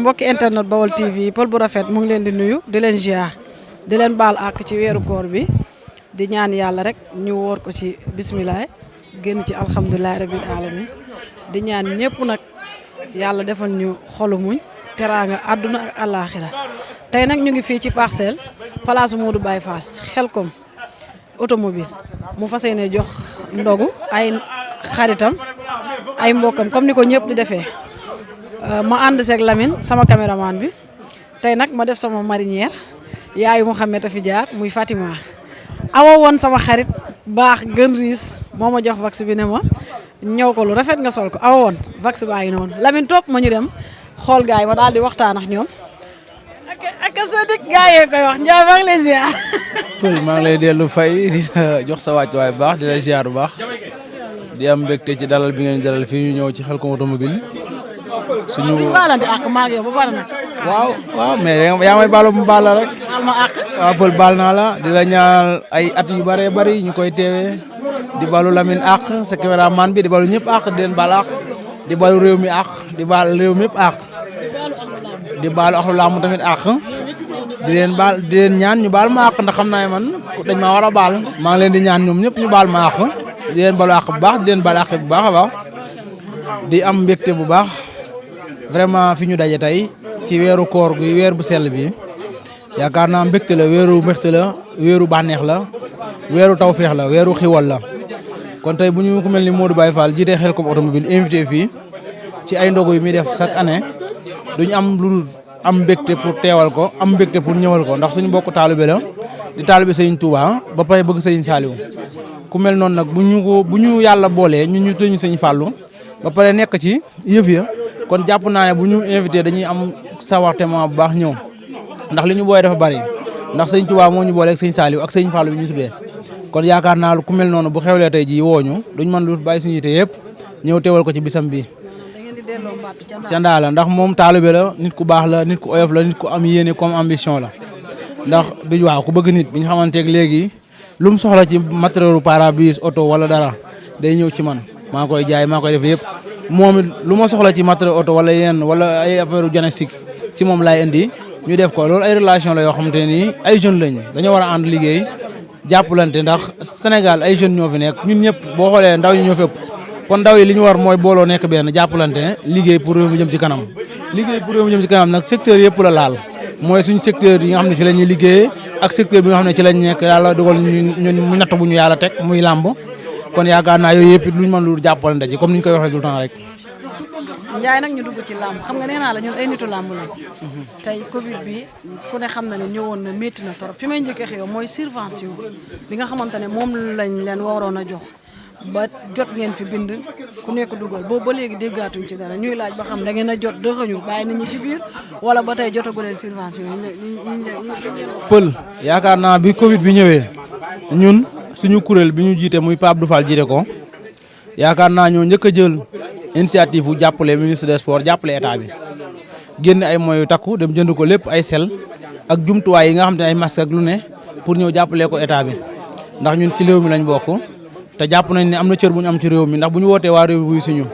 mbokki internet Baol TV Pël bu rafet mu ngi leen di nuyu di leen ziar di leen baal àq ci weeru koor bi di ñaan yàlla rek ñu woor ko ci bisimilah génn ci alhamdulilah rabil alamin di ñaan ñëpp nag yàlla defal ñu xolu muñ teraanga àdduna ak àllaaxira tey nag ñu ngi fii ci parcelle place Modou Baye Fall Xelcom automobile mu fas yéene jox ndogu ay xaritam ay mbokkam comme ni ko ñëpp di defee. ma ànd seeg Lamine sama caméraman bi tey nag ma def sama marinière yaayu Mouhamed a fi jaar muy Fatima awa woon sama xarit baax gën riis moo ma jox vax bi ne ma ñëw ko lu rafet nga sol ko awa woon vax baa ngi noonu Lamine topp ma ñu dem xool gars yi ma daal di waxtaan ak ñoom ak sa dëkk gars yee koy wax Ndiaye maa ngi lay ziar. Pël maa ngi lay dellu fay di jox sa wàccuwaay bu baax di la ziar bu baax di am mbégte ci dalal bi ngeen dalal fii ñu ñëw ci Xelcom automobile suñu baalante ak maa ngi yow ba pare nag. waaw mais yaa may baalu mu baal la rek. baal ma àq. waaw Pël baal naa la di la ñaanal ay at yu bëree bëri ñu koy teewee di baalu Lamine àq sa caméraman bi di baalu ñëpp àq di leen baal àq di baalu réew mi àq di baal réew mi yëpp àq di baalu axlu laamu tamit àq di leen ñaan ñu baal ma àq ndax xam naa ne man dañ maa war a baal maa ngi leen di ñaan ñoom ñëpp ñu baal ma àq di leen baalu àq bu baax di leen baal àq bu baax a baax di am mbégte bu baax. vraiment fi ñu daje tey ci weeru koor gi weer bu sell bi yaakaar naa mbégte la weeru bànneex la weeru tawféex la weeru xiwal la kon tey bu ñu ko mel ni Modou Baye Fall jiite Xelcom automobile invité fii ci ay ndogu yu muy def chaque année duñu am lu am mbégte pour teewal ko am mbégte pour ñëwal ko ndax suñu bokk taalibe la di taalibe Sëriñ Touba ba pare bëgg Sëriñ Saliou ku mel noonu nag bu ñu yàlla boolee ñu tëñu Sëriñ Fallou ba pare nekk ci yëf ya kon jàpp naa ne bu ñu invité dañuy am sawartement bu baax ñëw ndax li ñu booyee dafa bari ndax sëñ Touba moo ñu boolee ak sëñ Saliou ak sëñ Fallou bi ñu tuddee kon yaakaar naa ku mel noonu bu xewlee tey jii wooñu duñ mën lu bàyyi suñu yite yëpp ñëw teewal ko ci bisam bi ca ndaa la ndax moom taalibe la nit ku baax la nit ku oyof la nit ku am yéene comme ambition la ndax du waaw ku bëgg nit bi ñu xamanteeg léegi lu mu soxla ci matériel pare-brise oto wala dara day ñëw ci man maa koy jaay maa koy def yëpp moom it lu ma soxla ci matériel auto wala yenn wala ay affaire diagnostic ci moom laay indi ñu def ko loolu ay relation la yoo xamante ni ay jeunes lañ dañoo war a ànd liggéey jàppalante ndax Sénégal ay jeunes ñoo fi nekk ñun ñëpp boo xoolee ndaw ñi ñoo fi ëpp kon ndaw yi li ñu war mooy booloo nekk benn jàppalante liggéey pour réew mi jëm ci kanam liggéey pour réew mi jëm ci kanam nag secteur yëpp la laal mooy suñu secteur yi nga xam ne fi la ñuy liggéey ak secteur bi nga xam ne ci lañ nekk yàlla dogal ñu natt bu ñu yàlla teg muy làmb kon yaakaar naa yooyu yëpp luñ mën lu jàppalante ci comme ni ñu koy waxee tout le temps rek. Ndiaye nag ñu dugg ci làmb xam nga nee naa la ñun ay nitu làmb la tey Covid bi ku ne xam na ne ñëwoon na métti na torop fi may njëkkee xew mooy subvention bi nga xamante ne moom lañ leen waroon a jox ba jot ngeen fi bind ku nekk dugal boobu ba léegi déggaatuñ ci dara ñuy laaj ba xam da ngeen a jot dëxëñu bàyyi nit ñi ci biir wala ba tey jotagu leen subvention yi. Pël yaakaar naa bi Covid bi ñëwee ñun. suñu kuréel bi ñu jiite muy Pape Abdou Fall jiite ko yaakaar naa ñoo njëkk a jël initiative bu jàppale ministre des sports jàppale état bi génn ay moyens yu takku dem jënd ko lépp ay sel ak jumtuwaay yi nga xam te ne ay masque ak lu ne pour ñëw jàppale ko état bi ndax ñun ci réew mi lañ bokk te jàpp nañ ne am na cër bu ñu am ci réew mi ndax bu ñu wootee waa réew mi wuy suñu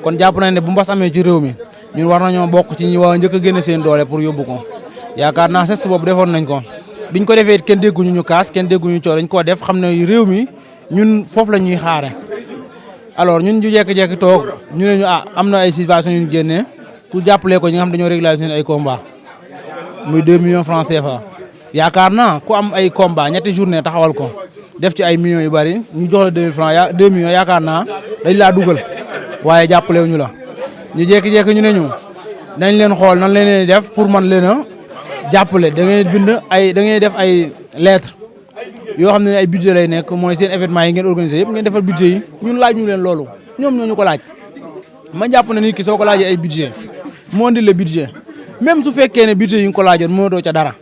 kon jàpp nañ ne bu mbas amee ci réew mi ñun war nañoo bokk ci ñi waa njëkk a génne seen doole pour yóbbu ko yaakaar naa geste boobu defoon nañ ko biñ ko defee kenn dégguñu ñu kaas kenn dégguñu coow dañ koo def xam ne réew mi ñun foofu la ñuy xaare alors ñun ñu jekki-jekki toog ñu ne ñu am na ay situation yu ñu génnee pour jàppale ko ñi nga xam dañoo régulariser seen ay combat muy 2 millions francs CFA yaakaar naa ku am ay combat ñetti journée taxawal ko def ci ay millions yu bari ñu jox la 2000 francs 2 millions yaakaar naa dañ laa dugal waaye jàppalewuñu la ñu jekki-jekki ñu ne ñu dañ leen xool nan leen def pour man leen a jàppale da ngay bind da ngay def ay lettres yoo xam ne ay budget lay nekk mooy seen événement yi ngeen organisé yëpp ngeen defal budget yi ñun laaj ñu leen loolu ñoom ñoo ñu ko laaj ma jàpp ne nit ki soo ko laajee ay budget moo indi le budget même su fekkee ne budget yi nga ko laajoon moo doo ca dara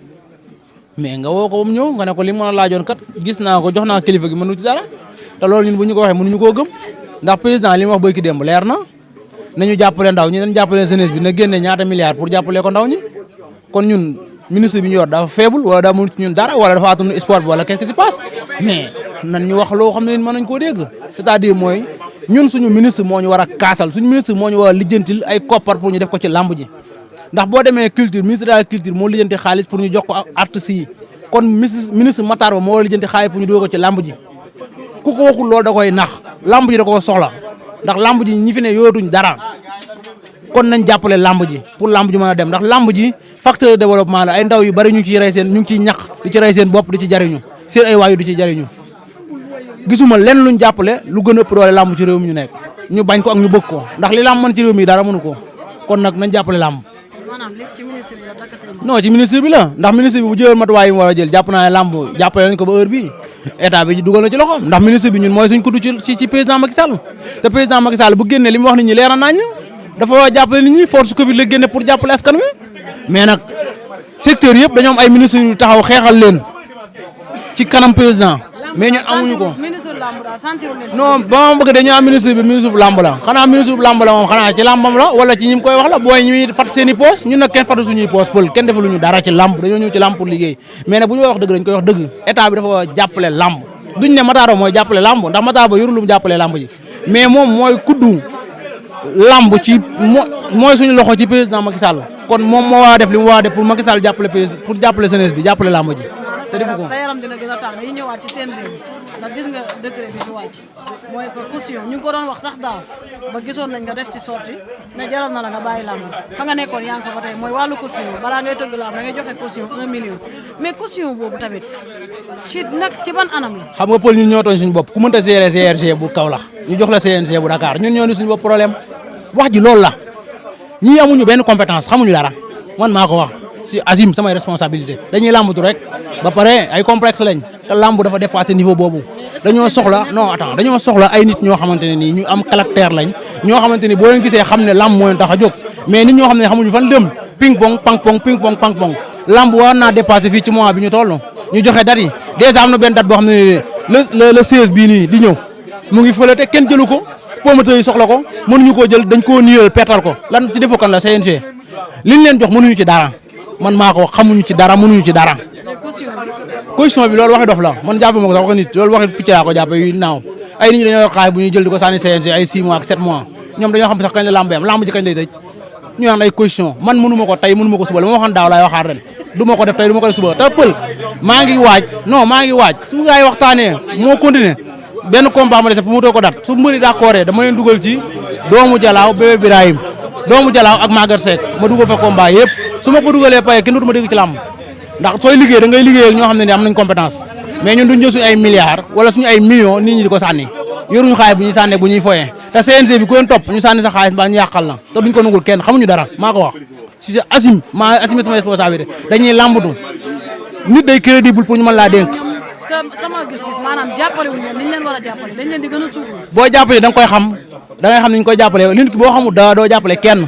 mais nga woo ko ba mu ñëw nga ne ko li ma laajoon kat gis naa ko jox naa kilifa gi mënu ci dara te loolu ñun bu ñu ko waxee mënuñu koo gëm ndax président li mu wax béykat démb leer na nañu jàppale ndaw ñi dañ jàppale jeunesse bi na génne ñaata milliards pour jàppale ko ndaw ñi kon ñun ministre bi ñu yor dafa faible wala daa mënut ñun dara wala dafa atum sport bi wala qu'est-ce qui se passe mais nan ñu wax loo xam ne mën nañ koo dégg c'est-à-dire mooy ñun suñu ministre moo ñu war a kaasal suñu ministre moo ñu war a lijjantil ay koppar pour ñu def ko ci làmb ji ndax boo demee culture ministre de la culture moo lijjanti xaalis pour ñu jox ko artistes yi kon ministre Matar Ba moo lijjanti xaalis pour ñu dugal ko ci lamb ji ku ko waxul loolu da koy nax lamb ji da ko soxla ndax lamb ji ñi fi ne yootuñ dara kon nañ jàppale lamb ji pour lamb ji mën a dem ndax lamb ji facteur de développement la ay ndaw yu bari ñu ngi ciy rey seen ñu ngi ciy ñaq di ci rey seen bopp di ci jariñu seen ay waayu di ci jariñu gisuma lenn luñ jàppale lu gën a ëpp doole lamb ci réew mi ñu nekk ñu bañ ko ak ñu bëgg ko ndax li lamb mën ci réew mi dara mënu ko kon nag nañ jàppale lamb. maanaam lépp ci ministre bi la takkatee non ci ministre bi la ndax ministre bi bu jëloon matuwaay yi mu war a jël jàpp naa ne lamb jàppale nañ ko ba heure bi état bi dugal na ci loxoom ndax ministre bi ñun mooy suñ kudd ci président Macky Sall te président Macky Sall bu génnee li mu wax nit ñi leer nañ dafa war a jàppale nit ñi force Covid la génne pour jàppale askan wi mais nag secteur yëpp dañoo am ay ministres yu taxaw xeexal leen ci kanam président mais ñun amuñu ko. non ba ma bëgg dañoo am ministre bi ministre bu lamb la xanaa ministre bu lamb la moom xanaa ci lambam la wala ci ñi koy wax la booy ñuy fat seen i poos ñun nag kenn fatu suñuy poos pël kenn defaluñu dara ci lamb dañoo ñëw ci lamb pour liggéey mais nag bu ñu wax dëgg dañ koy wax dëgg état bi dafa jàppale lamb duñ ne Matar Ba mooy jàppale lamb ndax Matar Ba yorul lu mu jàppale lamb ji mais moom mooy kuddu lamb ci mooy suñu loxo ci président Macky Sall kon moom moo war a def li mu war a def pour Macky Sall jàppale président pour jàppale jeunesse bi jàppale lamb ji te defu ko. sa yaram dina gën a tax dañuy ñëwaat ci CNG bi ndax gis nga décret bi fi wàcc mooy que caution ñu ngi ko doon wax sax daaw ba gisoon nañ nga def ci sortie ne jaral na la nga bàyyi lamb fa nga nekkoon yaa ngi fa ba tey mooy wàllu caution balaa ngay tëgg lamb da ngay joxe caution 1 million mais caution boobu tamit ci nag ci ban anam la. xam nga pël ñun ñoo tooñ suñu bopp ku mënta gérer CRG bu Kaolack ñu jox la CNG bu Dakar ñun ñoo ni suñu bopp problème wax ji loolu la ñii amuñu benn compétence xamuñu dara man maa ko wax si Azim samay responsabilité dañuy làmbatu rek ba pare ay complexe lañ te làmb dafa dépassé niveau boobu dañoo soxla non attends dañoo soxla ay nit ñoo xamante ne nii ñu am caractère lañ ñoo xamante ni boo leen gisee xam ne làmb moo leen tax a jóg mais nit ñoo xam ne xamuñu fan dem ping pong pang pong ping pong pang pong làmb war naa dépassé fii ci mois bi ñu toll ñu joxe date yi dèjà am na benn date boo xam ne le 16 bii nii di ñëw mu ngi fële te kenn jëlu ko promoteur yi soxla ko mënuñu koo jël dañ koo niyal peetal ko lan ci defu kan la CNG liñ leen jox mënuñu ci dara man maa ko xamuñu ci dara mënuñu ci dara. caution bi loolu waxi dof la man jàppe ma ko sax waxi nit loolu waxi picc laa ko jàppe yu naaw ay nit ñi dañoo xaay bu ñuy jël di ko sànni CNG ay 6 mois ak 7 mois ñoom dañoo xam sax kañ la lamb yam lamb ji kañ lay tëj ñu naan ay caution man mënu ma ko tey mënu ma ko suba la ma waxoon daaw laay waxaat ren du ma ko def tey du ma ko def suba te pël maa ngi waaj su gaay waxtaanee moo continuer benn combat ma dese pour mu too ko dat su mbëri d'accord dama leen dugal ci doomu Jalaaw bébé Birahim doomu Jalaaw ak Maguette Seck ma dugal fa combat yëpp su ma fa dugalee paye kenn dootuma dégg ci làmb ndax sooy liggéey da ngay liggéey ak ñoo xam ne ni am nañ compétence mais ñun duñ jël suñu ay milliards wala suñu ay millions nit ñi di ko sànni yoruñu xaalis bu ñuy sànnee bu ñuy foyee te CNG bi ku leen topp ñu sànni sa xaalis mbaa ñu yàqal na te duñ ko nungul kenn xamuñu dara maa ko wax si assume maa assumé sama responsabilité dañuy làmbatu nit day crédible pour ñu mën laa dénk sama gis-gis maanaam jàppale wuñ leen ni ñu leen war a jàppale dañ leen di gën a suuflu boo jàppale da nga koy xam da ngay xam ni ñu koy jàppale nit ki boo xamul doo jàppale kenn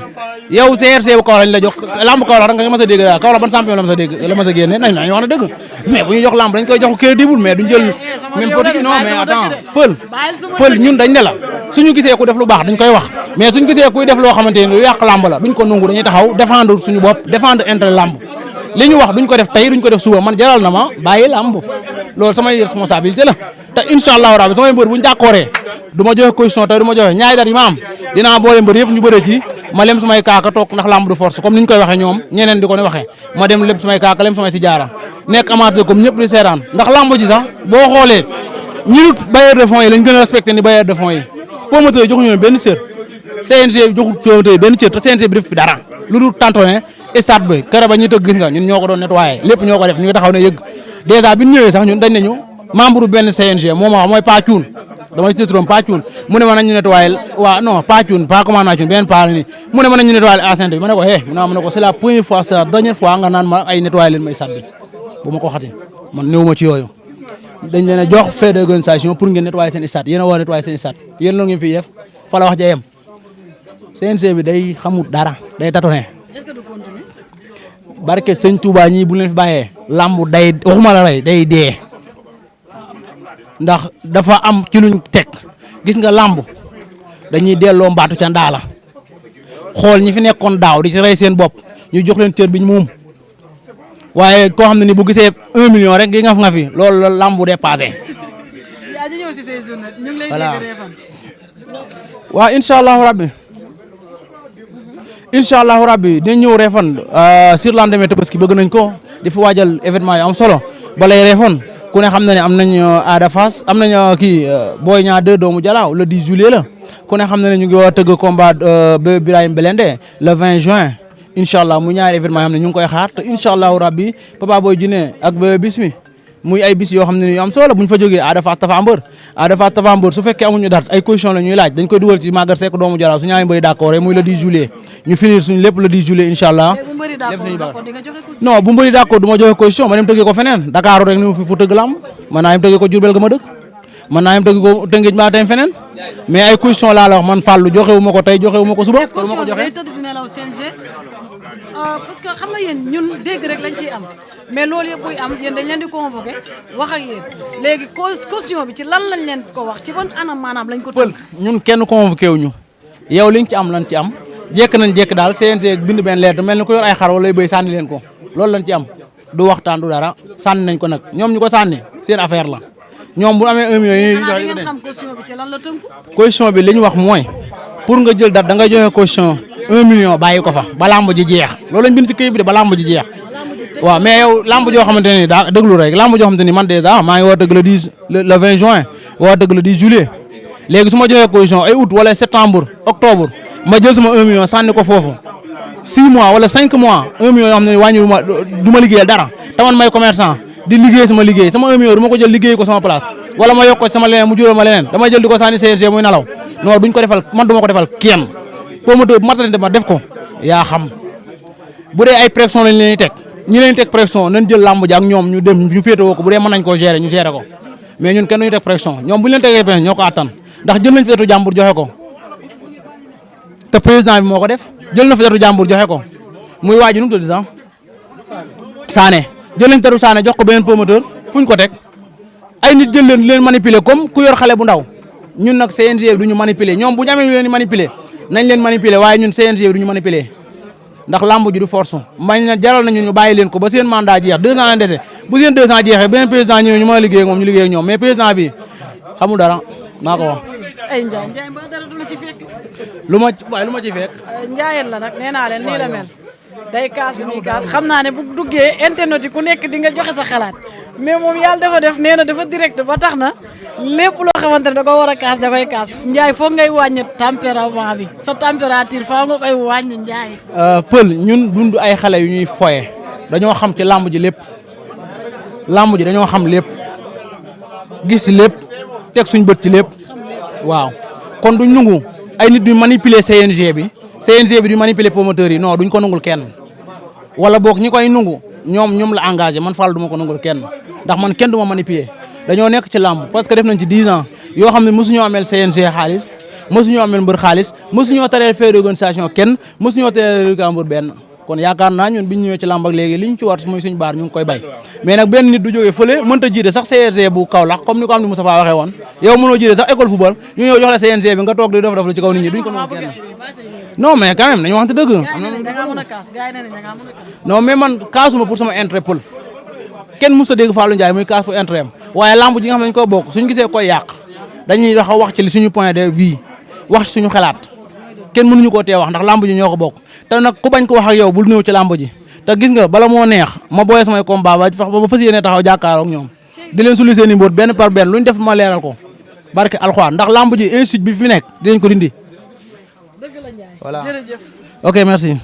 yow CRC bu Kaolack lañ la jox lamb Kaolack nga mas a dégg daal Kaolack ban champion la mas a dégg la mas a génne nañ wax na dëgg mais bu ñu jox lamb dañ koy jox crédible mais duñ jël même politique non mais attends pël ñun dañ ne la suñu gisee ku def lu baax dañ koy wax mais suñu gisee kuy def loo xamante ni lu yàq lamb la duñ ko nungu dañuy taxaw défendre suñu bopp défendre intérêt lamb li ñu wax duñ ko def tey duñ ko def suba man jaral na ma bàyyi lamb loolu samay responsabilité la te incha allahu rabi samay mbër bu ñu jàkkooree du ma joxe caution tey du ma joxe ñaari dat yi ma am dinaa boole mbër yëpp ñu bëre ci ma lem sumay kaaka toog ndax lamb du force comme ni ñu koy waxee ñoom ñeneen di ko ne waxee ma dem lem sumay kaaka lem sumay si jaara nekk amateur comme ñëpp di seetaan ndax lamb ji sax boo xoolee ñi bailleur de fonds yi lañ gën a respecté ni bailleur de fonds yi promoteur yi joxuñu benn cër CNG joxul promoteur yi benn cër te CNG bi def fi dara lu dul tantonné stade bi kër ba ñuy tëgg gis nga ñun ñoo ko doon nettoyé lépp ñoo ko def ñu ngi taxaw ne yëgg dèjà bi ñu ñëwee sax ñun dañ nañu membre benn CNG moo ma wax mooy Pa Thioune damay cité turam Pa Thioune mu ne ma nañ ñu nettoyé waa non Pa Thioune pas commandant Thioune beneen pa la ni mu ne ma nañ ñu nettoyé enceinte bi ma ne ko mu ne ko c'est la première fois c'est la dernière fois nga naan ma ay nettoyé leen may stade bi bu ma ko waxatee man néew ma ci yooyu dañ leen a jox fait d'organisation pour ngeen nettoyé seen stade yéen a war a nettoyé seen stade yéen loolu ngeen fiy def fa la wax ja yem CNG bi day xamul dara day tâtonner barke sëñ Touba ñii bu leen fi bàyyee lamb day waxuma la rey day dee ndax dafa am ci luñ teg gis nga lamb dañuy delloo mbaatu ca ndaala xool ñi fi nekkoon daaw di ci rey seen bopp ñu jox leen cër biñ moom waaye koo xam ne ni bu gisee 1 million rek gi nga fi loolu la lamb dépassé. yaa ñu ñëw si say journée ñu ngi lay voilà dégg reefan. waaw incha allahu rabbi incha allahu rabbi dinañ ñëw Réfane sur lendemain Tabaski bëgg nañ ko di fa waajal événement yu am solo balay Réfane ku ne xam na ne am nañ Ada Fass am nañ kii Boy Niang 2 doomu Jalaaw le 10 juillet la ku ne xam na ne ñu ngi war a tëgg combat Birahim Belende le 20 juin incha allah mu ñaari événement yoo xam ne ñu ngi koy xaar te incha allahu rabbi Papa Boy Djiné ak Bismi muy ay bis yoo xam ne yu am solo bu ñu fa jógee Ada Fass Tapha Mbeur su fekkee amuñu date ay condition la ñuy laaj dañ koy dugal ci Maguette Seck doomu Jalaaw su ñaari mbëri d'accord muy le 10 juillet ñu finir suñu lépp le 10 juillet incha allah non bu mbëri d'accord du ma joxe condition ma dem tëggee ko feneen Dakar rek ni mu fi pour tëgg lamb mën naa dem tëggee ko Diourbel ga ma dëkk mën naa dem tëggee ko Tëngéej mbaa dem feneen mais ay condition laa la wax man Fallou joxewu ma ko tey joxewu ma ko suba ma ko joxe parce que xam nga yéen ñun dégg rek lañ ciy am mais loolu yëpp buy am yéen dañ leen di convoqué wax ak yéen léegi caution bi ci lan lañ leen ko wax ci ban anam maanaam lañ ko tënk. ñun kenn convoqué wu ñu yow liñ ci am lan ci am jekk nañ jekk daal CNG bind benn lettre mel ni ko yor ay xar wala bëy sànni leen ko loolu lañ ci am du waxtaan du dara sànni nañ ko nag ñoom ñu ko sànni seen affaire la ñoom bu amee 1 million yi ngeen xam caution bi ci lan la tënku. caution bi li ñu wax mooy pour nga jël date da ngay joxe caution 1 million bàyyi ko fa ba lamb ji jeex loolu lañ bind ci këyit bi de ba lamb ji jeex waaw mais yow lamb joo xamante ni daa déglu rek lamb joo xamante ni man dèjà maa ngi war a dëgg le 10 le 20 juin war a dëgg le 10 juillet léegi su ma joxee caution ay août wala septembre octobre ma jël sama 1 million sànni ko foofu 6 mois wala 5 mois 1 million yoo xam ne wàññiwu ma du ma liggéeyal dara te man may commerçant di liggéey sama liggéey sama 1 million du ma ko jël liggéey ko sama place wala ma yokk ko sama leneen mu jural ma leneen damay jël di ko sànni CNG muy nalaw non duñ ko defal man du ma ko defal kenn promoteur bu matante ma def ko yaa xam bu dee ay pression lañ leen di teg ñi leen teg pression nañ jël làmb ji ak ñoom ñu dem ñu féetewoo ko bu dee mën nañ koo gérer ñu gérer ko mais ñun kenn duñu teg pression ñoom bu ñu leen tegee pression ñoo ko attan ndax jël nañ fi etu jàmbur joxe ko te président bi moo ko def jël na fi etu jàmbur joxe ko muy waaju nu mu tudd sax Sané jël nañ teru Sané jox ko beneen promoteur fu ñu ko teg ay nit jël leen manipuler comme ku yor xale bu ndaw ñun nag CNG du ñu manipuler ñoom bu ñu amee lu leen di manipuler nañ leen manipuler waaye ñun CNG du ñu manipuler ndax lamb ji du force mañ na jaral nañu ñu bàyyi leen ko ba seen mandat jeex 2 ans lañ dese bu seen 2 ans jeexee beneen président ñëw ñu mën a liggéey ak moom ñu liggéey ak ñoom mais président bi xamul dara maa ko wax. ay Ndiaye mbaa dara du la ci fekk. lu ma ci fekk. Ndiayeen la nag nee naa leen nii la mel day kaas bi muy kaas xam naa ne bu duggee internet yi ku nekk di nga joxe sa xalaat mais moom yàlla dafa def nee na dafa direct ba tax na lépp loo xamante ne da ko war a kaas da koy kaas Ndiaye foog ngay wàññi tempérament bi sa température faa nga koy wàññi Ndiaye. Pël ñun dund ay xale yu ñuy foye dañoo xam ci làmb ji lépp làmb ji dañoo xam lépp gis lépp teg suñ bët ci lépp waaw kon duñ nungu ay nit duñ manipuler CNG bi duñ manipuler promoteurs yi non duñ ko nungul kenn wala boog ñi koy nungu ñoom la engagé man Fall du ma ko nungul kenn ndax man kenn du ma manipuler dañoo nekk ci làmb parce que def nañ ci 10 ans yoo xam ne mosuñoo amel CNG xaalis mosuñoo amel mbër xaalis mosuñoo tereel fee d'organisation kenn mosuñoo tereel régambur benn kon yaakaar naa ñun biñ ñëwee ci làmb ak léegi li ñu ci war muy suñu baar ñu ngi koy bay mais nag benn nit du jógee fële mënta jiite sax CNG bu Kaolack comme ni ko am ni Moustapha waxee woon yow mënoo jiite sax école football ñu ñëw jox la CNG bi nga toog di def la ci kaw nit ñi duñ ko mën kenn non mais quand même dañu waxante dëgg non mais man kaasuma pour sama intérêt Pël kenn mës a dégg Fallou Ndiaye muy kaas pour intérêt am waaye lamb ji nga xam ne dañu ko bokk suñu gisee koy yàq dañuy wax ci li suñu point de vue wax ci suñu xalaat kenn mënuñu koo tee wax ndax lamb ji ñoo ko bokk te nag ku bañ ko wax ak yow bul ñëw ci lamb ji te gis nga bala moo neex ma booyee samay combat ba fas yéene taxaw jàkkaaroo ak ñoom di leen suli seen i mbóot benn par benn lu ñu def ma leeral ko barke alxuraan ndax lamb ji institut bi fi nekk dinañ ko dindi voilà ok merci